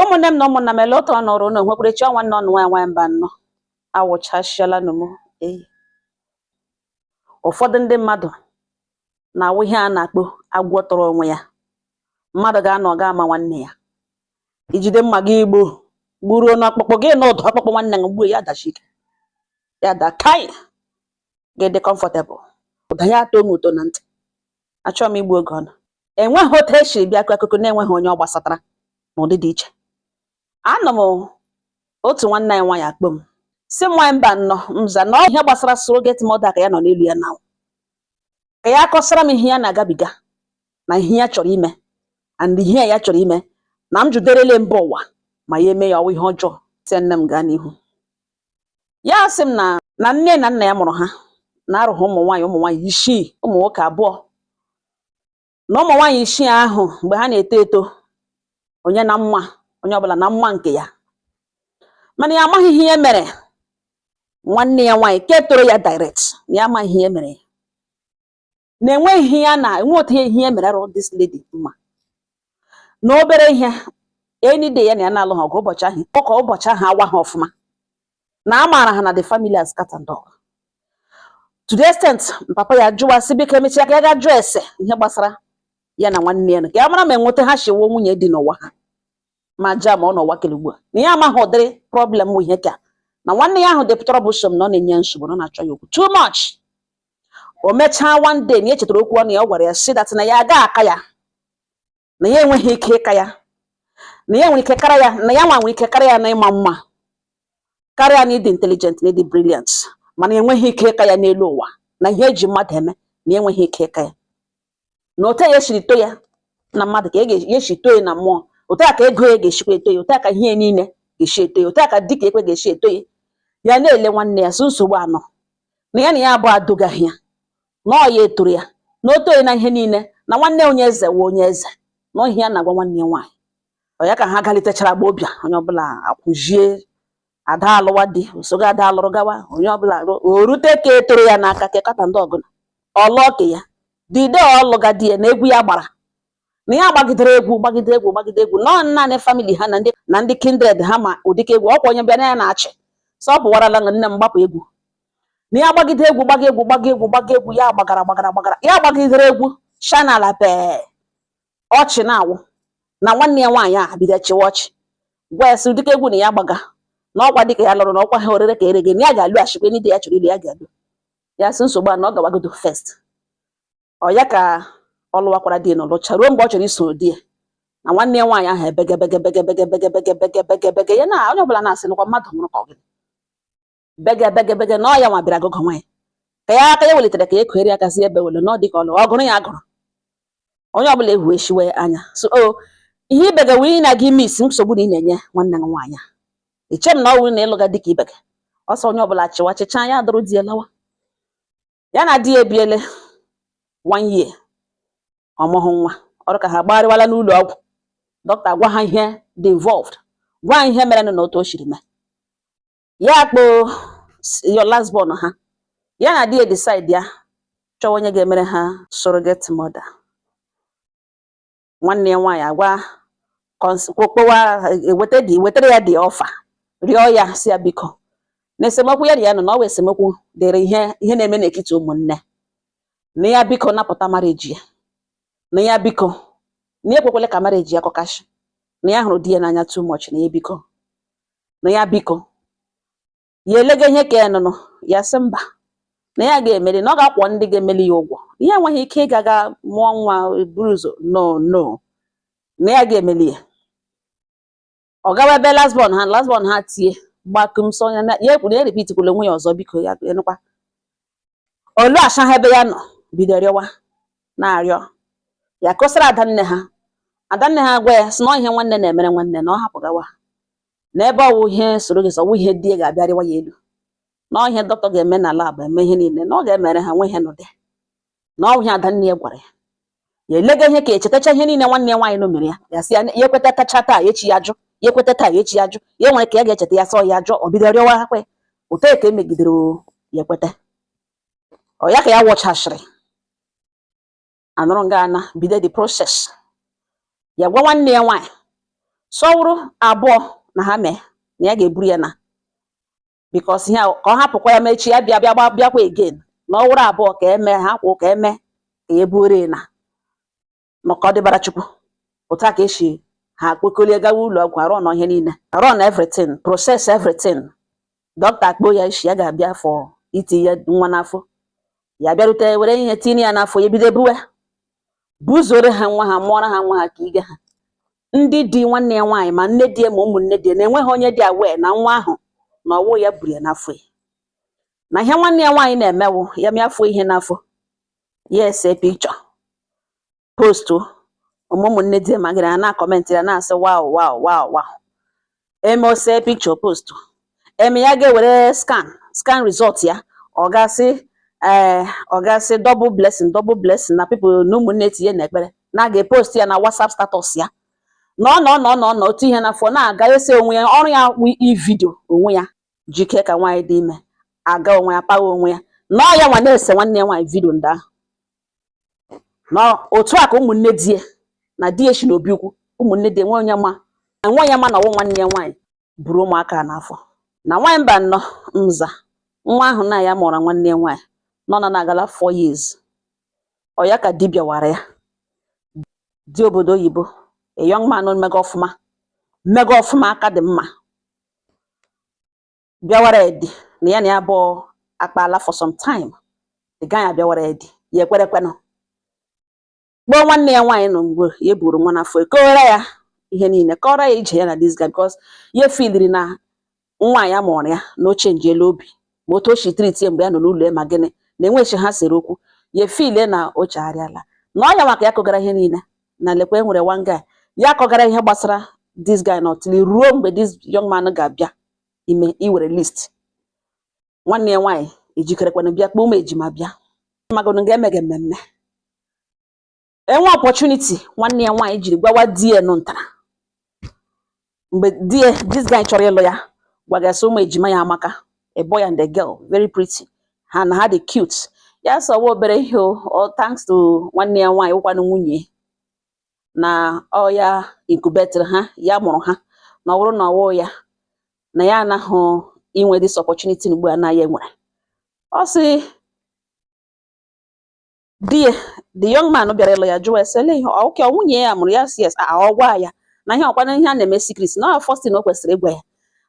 Ụmụnne m na ụmụnna m, ele otu ọ nọrọ unu nwekwarechi ọnwa nọ nwa nwa mba nnọọ awụchasịala nụ m. Ee, ụfọdụ ndị mmadụ na-awụ ihe a na-akpọ agwọ tọrọ onwe ya. Mmadụ ga-anọ ga ama nwanne ya, ijide mma gị igbo gburuo n'ọkpụkpụ gị na ụdọ ọkpụkpụ nwanne gị gbuo ya, dachi ike ya da kai gị dị comfortable, ụda ya atọ m ụtọ na ntị. Achọghị m igbu oge ọnụ. Enweghị otu esiri bịa akụ akụkọ na-enweghị onye ọ gbasatara n'ụdị dị iche. Anọ m otu nwanne anyị nwaanyị akpọ m, si m nwaanyị mba nnọọ mza na ọ ihe gbasara surrogate mother ka ya nọ n'elu ya na ka ya kọsara m ihe ya na-agabiga na ihe ya chọrọ ime and ihe ya chọrọ ime na m juderele mba ụwa ma ya eme ya ọwụ ihe ọjọọ. Si nne m gaa n'ihu. Ya sị m na nne na nna ya mụrụ ha na arụghị ụmụ nwaanyị isii, ụmụ nwoke abụọ. Na ụmụ nwaanyị isii ahụ, mgbe ha na-eto eto, onye na mma, onye ọbụla na mma nke ya, mana ya amaghị ihe ya mere nwanne ya nwaanyị ke toro ya direct. Na ya amaghị ihe mere ya na enweghị ihe ya na enwe otu ihe ya mere rụ this lady mma na obere ihe. Any day ya na ya na-alụ ha ọgụ, ụbọchị ahụ ụka ụbọchị ahụ awa ha ọfụma na a maara ha na the family has cat and dog to the extent papa ya jụwa sị biko emechaa ka ya ga jụọ ese ihe gbasara ya na nwanne ya, ka ya mara ma enweta ha shiwo nwunye dị n'ụwa ha ma jaa ma ọ n'ụwa kele ugbu a, na ya amaghị ụdịrị problem wụ ihe ka na nwanne ya ahụ dị troublesome, na ọ na-enye nsogbu, na ọ na-achọ ya okwu too much. O mechaa, one day na ya chetara okwu ọnụ ya ọ gwara ya si that na ya aga aka ya, na ya enweghị ike ịka ya, na ya nwere ike kara ya, na ya nwa nwere ike kara ya na ịma mma, karịa na ịdị intelligent na ịdị brilliant, mana enweghị ike ịka ya n'elu ụwa na ihe eji mmadụ eme, na enweghị ike ịka ya, na otu ya esiri to ya na mmadụ ka ya esi too ya na mmụọ, otu a ka ego ya ga-esikwa eto ya, otu a ka ihe ya niile ga-esi eto ya, otu a ka dịka ekwe ga-esi eto ya. Ya na-ele nwanne ya so nsogbu anọ na ya na ya abụọ adụgaghị ya, na ọ ya etoro ya na o toghị na ihe niile, na nwanne onye eze wụ onye eze, na ihe ya na-agwa nwanne ya nwaanyị. Ọ ya ka ha galitechara gba ọbịa, onye ọbụla akwụzie, ada alụwa di osogo, ada alụrụ gawa, onye ọbụla o rute ka etoro ya n'aka kekọta ndị ọgụna ọlụọ ke ya dide ọlụga di ya na egwu ya gbara, na ya gbagidere egwu, gbagide egwu, gbagide egwu nọ naanị family ha na ndị kindred ha ma ụdịka egwu ọkwa onye bịa na ya na-achị sọ ọ pụwarala nne m gbapụ egwu, na ya gbagide egwu, gbaga egwu, gbaga egwu, gbaga egwu, ya gbagara gbagara gbagara, ya gbagidere egwu shanala pee ọchị na-awụ na nwanne ya nwaanyị a bido chịwa ọchị, gwa ya sị ụdịka egwu na ya gbaga na ọkwa dịka ya lụrụ na ọkwa ha orere ka ere gị, na ya ga-alụ ashikwe n'ide ya chọrọ ilu ya ga-alụ ya. Sị nsogbu a na ọ gawagodo first. Ọ ya ka ọ lụwakwara di na lụcha ruo mgbe ọ chọrọ iso di ya na nwanne ya nwaanyị ahụ ebege bege bege bege bege bege bege bege bege ya na onye ọbụla na-asị nụkwa mmadụ nwụrụ ka ọ gịnị bege bege bege, na ọ ya nwa bịara gụgụ nwaanyị ka ya aka ya welitere ka ya ekoghere aka si ebe wele na ọ dị ka ọ lụ ọ gụrụ ya agụrụ onye ọbụla ehu eshiwe anya. So o ihe ibege wee ị na-aga ime isi nsogbu na ị na-enye nwanne gị nwaanyị a, eche m na ọ wụ na ịlụga dịka ibege ọsọ onye ọbụla chịwa chịcha ya dụrụ di ya lawa. Ya na di ya ebiele one year, ọmụhụ nwa. Ọrụ ka ha gbagharịwala n'ụlọ ọgwụ, dọkịta gwa ha ihe dị involved, gwa ha ihe mere na otu o siri mee. Ya kpoo your last born ha, ya na di ya decide ya chọwa onye ga-emere ha surrogate mother. Nwanne ya nwaanyị agwa kpọwa eweta di wetara ya dị ọfa, rịọ ya si ya biko na esemokwu ya na ya nọ na ọ bụ esemokwu dịrị ihe ihe na-eme n'etiti ụmụnne, na ya biko napụta marriage ya, na ya biko na ya ekwekwele ka marriage ya kọkashi, na ya hụrụ di ya n'anya too much, na ya biko, na ya biko. Ya elega ihe ka ya nụnụ, ya sị mba, na ya ga-emeli, na ọ ga-akwọ ndị ga-emeli ya ụgwọ, ya enweghị ike ịga ga mụọ nwa buru ụzọ, no, no, na ya ga-emeli ya. Ọ gawa ebe last born ha, last born ha tie gbakum sọ ya na ya ekwuru ya repeat kwula onwe ya ọzọ, biko ya enukwa olu asha ha ebe ya nọ bido rịọwa na-arịọ ya kọsara adanne ha. Adanne ha gwa ya sị na ọ ihe nwanne na-emere nwanne, na ọ hapụ gawa na ebe ọwụ ihe soro gị ọwụ ihe di ya ga-abịa rịwa ya elu, na ọ ihe dọkịta ga-eme na lab eme ihe niile na ọ ga-emere ha nwe ihe nụdị, na ọ ihe adanne ya gwara ya. Ya elega ihe ka echetacha ihe niile nwanne ya nwaanyị nọ mere ya, ya sị ya ya ekweta tacha taa, echi ya jụ, ya ekweta taa, echi ya jụ, ya nwere ka ya ga-echeta ya sọ ya jụọ. O bido rịọwa akwa ya otu ka emegidere o, ya ekweta. Ọ ya ka ya wọchashịrị anụrụ nga ana bido the process. Ya gwa nwanne ya nwaanyị Sọwụrụ abụọ na ha mee na ya ga-eburu ya na because ihe a ka ọ hapụkwa ya mechi ya bịa bịa bịakwa again, na ọ wụrụ abụọ ka eme ha kwụ ka eme ka ya buore ya na maka ọ dịbara Chukwu. Otu a ka esi ha kpokolie gawa ụlọ ọgwụ, arụ na ihe niile, arụ na everything, process everything. Dọkịta akpọ ya isi ya ga-abịa for itinye nwa n'afọ. Ya bịarute, were ihe tinye ya n'afọ, ya ebido buwe buzoro ha nwa ha, mụọrọ ha nwa ha ka ige ha. Ndị di nwanne ya nwaanyị, ma nne di ya ma ụmụnne di ya, na-enweghị onye dị aware na nwa ahụ na ọwụ ya buru ya n'afọ ya. Na ihe nwanne ya nwaanyị na-emewu ya mịafụ ihe n'afọ ya, ese picture, post. Ụmụnne di ya ma gịrị ha na-acomment ya, na-asị, "Wow, wow, wow, wow." Eme ose picture, post. Eme ya ga-ewere scan result ya, ọ gasị ee, ọ gasị, "Double blessing, double blessing." Na people na ụmụnne tinye n'ekpere na a ga-epost ya na WhatsApp status ya, na ọ nọ nọ nọ nọ otu ihe n'afọ na-aga ese onwe ya. Ọrụ ya wụ ivideo onwe ya jike ka nwaanyị dị ime aga onwe ya, pawa onwe ya, na ọ ya nwa na-ese nwanne ya nwaanyị video ndị ahụ. Na otu a ka ụmụnne di ya na di ya si n'obi ukwu, ụmụnne di ya nwe onye ma, enwe onye ma na ọwụ nwanne ya nwaanyị buru ụmụaka n'afọ. Na nwaanyị mba nnọọ nza nwa ahụ na ya mụrụ nwanne ya nwaanyị nọ na na-agala 4 years. Ọ ya ka dibịa wara ya di obodo oyibo, a young man mega ọfụma, mega ọfụma, aka dị mma, bịawara edi na ya na ya abụọ akpaala for some time. The guy abịawara edi ya, ekwere kwenụ kpọọ nwanne ya nwaanyị nọ mgbe ya buru nwa n'afọ, ekowere ya ihe niile, kọrọ ya ije ya na this guy, because ya feeliri na nwa ya mụrụ ya na o chenjiela obi, ma otu o si treat ya mgbe ya nọ n'ụlọ ya, ma gịnị na enwechi ha sere okwu, ya feelie na o chegharịala, na ọ ya maka ya kọgara ihe niile na lekwa e nwere one guy ya kọgara ihe gbasara this guy na ọtili ruo mgbe this young man ga-abịa ime iwere list. Nwanne ya nwaanyị ejikerekwana bịa kpọọ ụmụ ejima bịa magonu nga emege mmemme. Enwe opportunity nwanne ya nwaanyị jiri gwawa di ya nụ ntara mgbe di ya, this guy chọrọ ịlụ ya, gwagasị ụmụ ejima ya amaka, a boy and a girl, very pretty, ha na ha dị cute. Ya sọwa obere ihe o, all thanks to nwanne ya nwaanyị wụkwanụ nwunye na ọ ya incubator ha, ya mụrụ ha, na ọ bụrụ na ọwụ ya na ya anaghị inwe this opportunity ugbu a na ya nwere. Ọ sị di ya, the young man bịara ịlụ ya, jụọ ya sị, "Ele ihe oke ọ nwunye ya mụrụ ya?" Sị yes. A ọ gwa ya na ihe ọkwana ihe a na-eme secret, na ọ first thing o kwesịrị ịgwa ya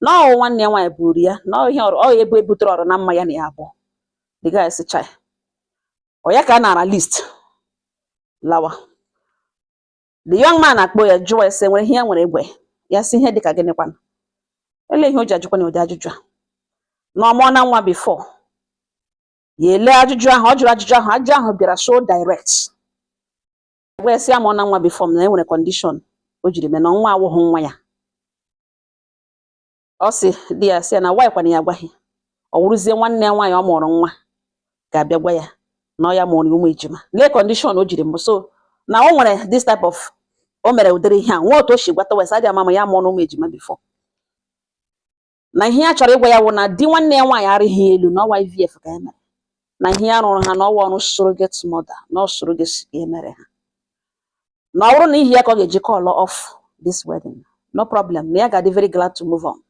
na ọ nwanne ya nwaanyị buru ya, na ọ ihe ọrụ ọ ebe ebutere ọrụ na mma ya na ya abụọ. The guy sị chai, ọ ya ka a nara list lawa. The young man akpọ ya, jụọ ya sị nwere ihe ya nwere ịgwa ya. Ya sị ihe dịka gịnị kwanụ? Ele ihe o ji ajụkwa na ụdị ajụjụ a, na ọ mụọ na nwa before ya? Ele ajụjụ ahụ ọ jụrụ, ajụjụ ahụ, ajụjụ ahụ bịara so direct. Gwa ya sị ya mụọ na nwa before m, na e nwere condition o jiri mee na nwa awụghị nwa ya. Ọ sị di ya sị ya na why kwana ya agwaghị, ọ wụrụzie nwanne ya nwaanyị ọ mụrụ nwa ga-abịa gwa ya na ọ ya mụrụ ụmụ ejima, lee condition o jiri mbụ. So na o nwere this type of o mere ụdịrị ihe a nwa, otu o si gwata wes adị ama ma ya mụọ na ụmụ ejima before. Na ihe ya chọrọ ịgwa ya wụ na di nwanne ya nwaanyị arịghị elu, na ọwa IVF ka ya mere, na ihe ya rụrụ ha na ọwa ọrụ surrogate mother, na ọ surrogacy ka e mere ha, na ọ bụrụ na ihi ya ka ọ ga-eji call off this wedding, no problem, na ya ga-adị very glad to move on.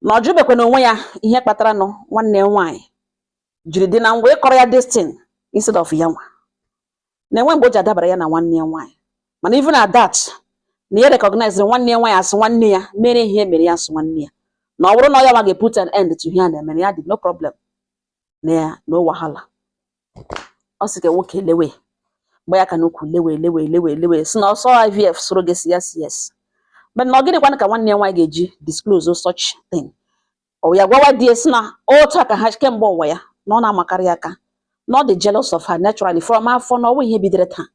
Na ọ jụbekwa na onwe ya ihe kpatara nụ nwanne ya nwaanyị jiri dị na ngwa ịkọrọ ya this thing instead of ya nwa na-enwe mgbe o ji adabara ya na nwanne ya nwaanyị. Mana even at that, na ya recognize nwanne ya nwaanyị asị nwanne ya mere ihe mere ya asị nwanne ya, na ọ bụrụ na ọ ya nwa ga-put an end to ihe a na-eme, na ya dị no problem, na ya no wahala. Ọ sị ka nwoke lewe gba ya ka n'ukwu, lewe lewe lewe lewe, si na ọsọ IVF surrogacy ya si yes, but na ọ gịnịkwanụ ka nwanne ya nwaanyị ga-eji disclose such thing? Ọ ya gwawa di ya sị na otu a ka ha kemgbe ụwa ya na ọ na-amakarị aka, na ọ dị jealous of her naturally from afọ, na ọwụ ihe bidoro taa,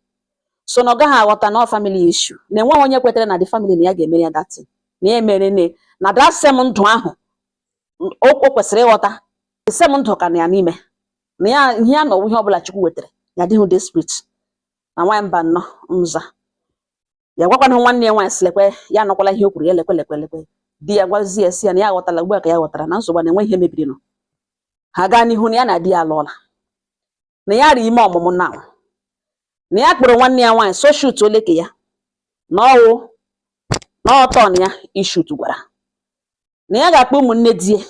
so na ọ gaghị aghọta na ọ family issue, na enweghị onye kwetere na the family na ya ga-emere ya that thing, na ya emere nne na that same ndụ ahụ o kwesịrị ịghọta the same ndụ ka na ya n'ime na ya ihe ya nọwụ ihe ọbụla Chukwu wetara ya adịghị desperate. Na nwaanyị mba nnọọ nza ya gwakwana nwanne ya nwaanyị sị lekwe ya anọkwala ihe o kwuru ya, lekwe lekwe lekwe. Di ya gwazie ya sị ya na ya aghọtala ugbu a ka ya ghọtara na nsogbu a na-enwe ihe mebiri nụ ha gaa n'ihu, na ya na di ya alụọla, na ya ri ime ọmụmụ na ya kpọrọ nwanne ya nwaanyị so shoot oleke ya na ọwụ Na ọtọ na ya ishut gwara na ya ga-akpọ ụmụnne di ya.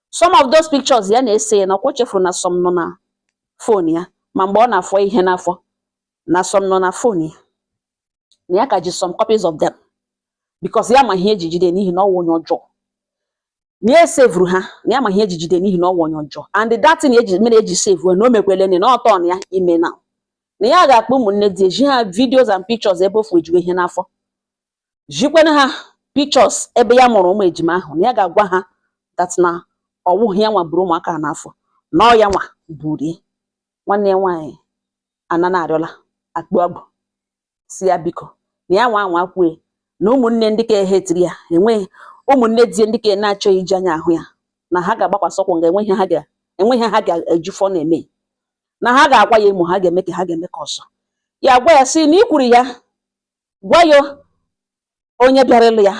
Some of those pictures ya na-ese ya na ọkwa o chefuru na some nọ na phone ya, ma mgbe ọ na-afọ ihe n'afọ na some nọ na phone ya, na ya ka ji some copies of them, because ya ma ihe eji jide n'ihi na ọ wụ onye ọjọọ, na ya esevuru ha, na ya ma ihe eji jide n'ihi na ọ wụ onye ọjọọ, and that thing eji mere eji save na o mekwele na ọtọ na ya ime na na ya ga-akpọ ụmụnne di ya, ji ha videos and pictures ebe ofu ejugo ihe n'afọ, jikwene ha pictures ebe ya mụrụ ụmụ ejima ahụ, na ya ga-agwa ha that na ọwụghị ya nwa buru ụmụaka a n'afọ, na ọ ya nwa burie. Nwanne ya nwaanyị anana arịọla akpụ ọgwụ si ya biko, na ya nwa anwa kwue na ụmụnne ndị ka ehetiri ya, enweghị ụmụnne di ndị ka na-achọghị iji anya ahụ ya, na ha ga-agbakwasị ụkwụ nga enweghị ha ga enweghị ha ga-eji fọ na-eme, na ha ga-agwa ya emo, ha ga-eme ka ha ga-eme ka ọzọ ya gwa ya sị na ikwuru ya gwa ya onye bịara ịlụ ya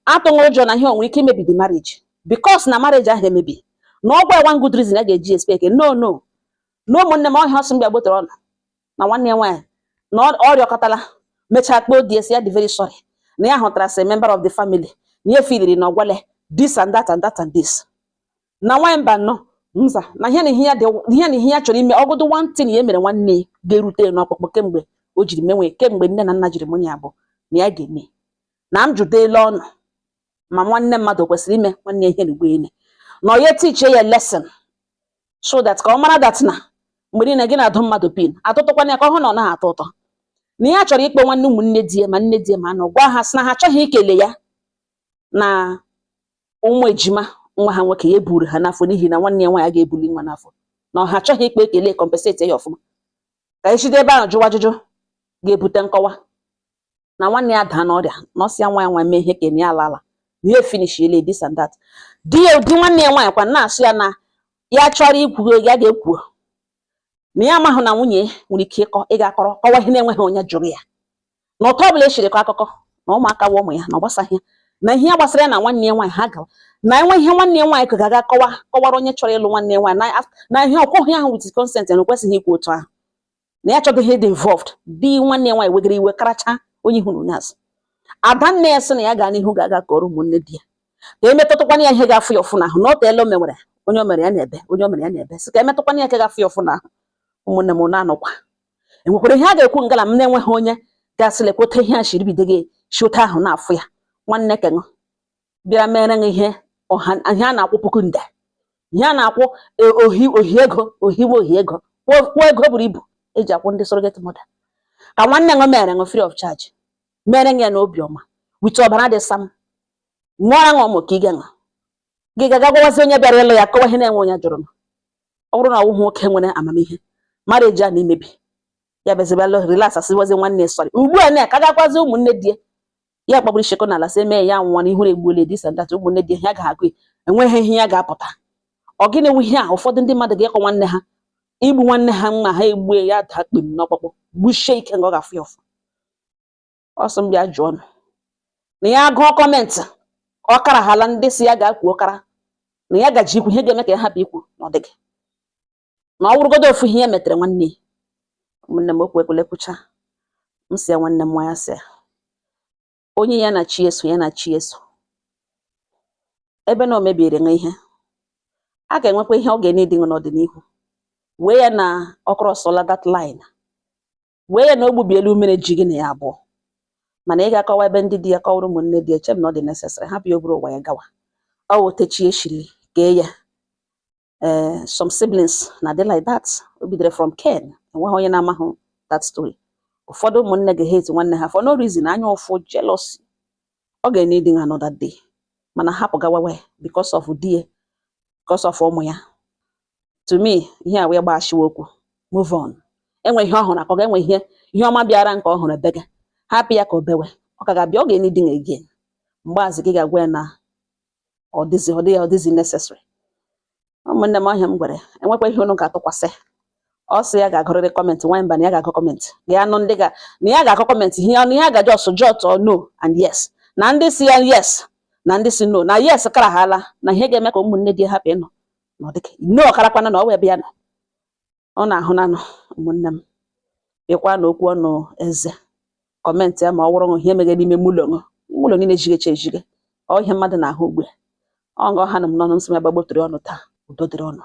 atụghị ụjọ na ihe o nwere ike imebi the marriage, because na marriage ahụ emebi na ọ gwa ya one good reason a ga-eji expect no no na ụmụnne m ọhịa ọsọ mgbe gbotere ọnụ na nwanne ya nwaanyị na ọ rịọkọtala mechaa kpọọ di ya sị ya dị very sorry, na ya hụtara as a member of the family, na ya filiri na ọgwale this and that and that and this, na nwaanyị mba nọ nza na ihe na ihe ya dị ihe na ihe ya chọrọ ime ọgụdụ one thing ya mere nwanne ya ga-erute ya n'ọkpụkpụ kemgbe o jiri menwe kemgbe nne na nna jiri mụ ya abụọ na ya ga-eme na m jụdela ọnụ ma nwanne mmadụ kwesịrị ime nwanne ya ihe na ugbo ene na ọ ya teach ya lesson so that ka ọ mara that na mgbe niile gị na-adụ mmadụ pin atụtụkwana ya ka ọ hụ na ọ naghị atọ ụtọ, na ya chọrọ ikpe nwanne ụmụnne di ya ma nne di ya ma anọ gwa ha sị na ha achọghị ikele ya na ụmụ ejima nwa ha nwoke ya eburu ha n'afọ, n'ihi na nwanne ya nwaanyị ga-ebuli nwa n'afọ, na ọha achọghị ikpe ekele compensate ya ọfụma, ka echide ebe ahụ jụwa ajụjụ ga-ebute nkọwa na nwanne ya daa n'ọrịa na ọsị ya nwa ya nwa mee ihe ka ya ala ala na ya finish ele this and that. Di ya di nwanne ya nwaanyị kwa na-asụ ya na ya chọrọ ikwu ya ga-ekwu na ya amahụ na nwunye nwere ike ịkọ ịga akọrọ kọwa ihe na-enweghị onye jụrụ ya, na ụtọ ọbụla esiri kọ akụkọ na ụmụaka wa ụmụ ya na ọ gbasaghị ya, na ihe ya gbasara ya na nwanne ya nwaanyị ha gawa na enwe ihe nwanne ya nwaanyị ka ga-aga kọwa kọwara onye chọrọ ịlụ nwanne ya nwaanyị na ihe ọkwụghị ahụ with consent na o kwesịghị ikwu otu ahụ, na ya achọghị ịdị involved. Di nwanne ya nwaanyị wegara iwe karacha onye ihu na onye azụ. Adanne ya sị na ya gaa n'ihu ga-aga kọrọ ụmụnne di ya ka emetụtakwana ya ihe ga-afụ ya ụfụ n'ahụ, na o teela o mewere onye o mere ya na-ebe, onye o mere ya na-ebe, sị ka emetụkwana ya nke ga-afụ ya ụfụ n'ahụ. Ụmụnne m na-anọkwa enwekwara ihe a ga-ekwu ngala m na-enweghị onye ga-asị lekwota ihe a shiri bido gị shi otu ahụ na-afụ ya. Nwanne kenụ bịara mere gị ihe ọha, ihe a na-akwụ puku nde, ihe a na-akwụ ohi ohi ego ohiwe ohi ego kwụọ ego buru ibu eji akwụ ndị surrogate mother, ka nwanne ṅụ mere ṅụ free of charge, mere ya n'obiọma with ọbara dị sam mụọra ṅụ ụmụ ka ị ga-ṅụ gị ga gwawazi onye bịara ịlụ ya kọwa ihe na-enwe onye jụrụ m. Ọ bụrụ na ọ wụghị nwoke nwere amamihe, marriage a na-emebi ya bezibala relax asịwazi nwanne sorry ugbu a na ka gakwazi ụmụnne di ya ya gbagburu isheko n'ala sị mee ya nwụọ na ihure egbuola this and that. Ụmụnne di ya ga-agụ ya enweghị ihe ya ga-apụta. Ọ gịnị wụ ihe a ụfọdụ ndị mmadụ ga-ịkọ nwanne ha igbu nwanne ha mma ha egbue ya daa kpem n'ọkpụkpụ gbuchie ike nga ọ ga-afụ ya ụfụ. Ọ sị m bịa jụọ nụ na ya gụọ comment ọ karaghala ndị si ya ga-akwu ọkara na ya gaji ikwu ihe ga-eme ka ya hapụ ikwu na ọ dịghị na ọ wụrụgodo ofu ihe ya metere nwanne ya. Ụmụnne m, okwu ekwele kwucha m si ya nwanne m nwa ya sị ya onye ya na chi eso ya na chi eso ebe na o mebiere nwa ihe a ga-enwekwa ihe ọ ga-enye n'ọdịnihu wee ya na ọ crossụla that line, wee ya na o gbubiela umere ji gị na ya abụọ, mana ị ga-akọwa ebe ndị di ya kọwara ụmụnne di ya eche m na ọ dị necessary. Hapụ ya o buru ụwa ya gawa ọ wụ techi eshiri kee ya. Ee, some siblings na dị like that. O bidoro from Ken, enweghị onye na-amahụ that story. Ụfọdụ ụmụnne ga-hate nwanne ha for no reason, anya ụfụ, jealousy. Ọ ga-enye di another day, mana hapụ gawawe because of di ya, because of ụmụ ya. To me, ihe a wee gbaghachiwa okwu, move on. Enwe ihe ọ hụrụ akọ ga-enwe ihe ihe ọma bịara nke ọ hụrụ ebe gị, hapụ ya ka o bewe, ọ ka ga-abịa, ọ ga-enye di again mgbe azị gị ga-agwa ya na ọ dịzi ọ dịghị ọ dịzi necessary. Ụmụnne m, ọhịa m gwere enwekwa ihe unu ga-atụkwasị. Ọ sị ya ga-agụrịrị comment nwanyị mba na ya ga-agụ comment ya anụ ndị ga na ya ga-agụ comment ihe ọnụ ya ga just jot or no and yes, na ndị si ya yes na ndị si no, na yes karaghala na ihe ga-eme ka ụmụnne di ya hapụ ịnọ na ọ dịka no karakwana na ọ wụ ebe ya nọ ọ na-ahụ nanụ. Ụmụnne m, ịkwa na okwu ọnụ eze comment ya ma ọ wụrụ ihe meghe n'ime mụlọ ṅụ Ụlọ niile jigecha ejige. Ọ ihe mmadụ na-ahụ ugbu a. Ọ nga ọha nọ m n'ọnụ nsị m agbagbotiri ọnụ taa. Udo dịrị ọnụ.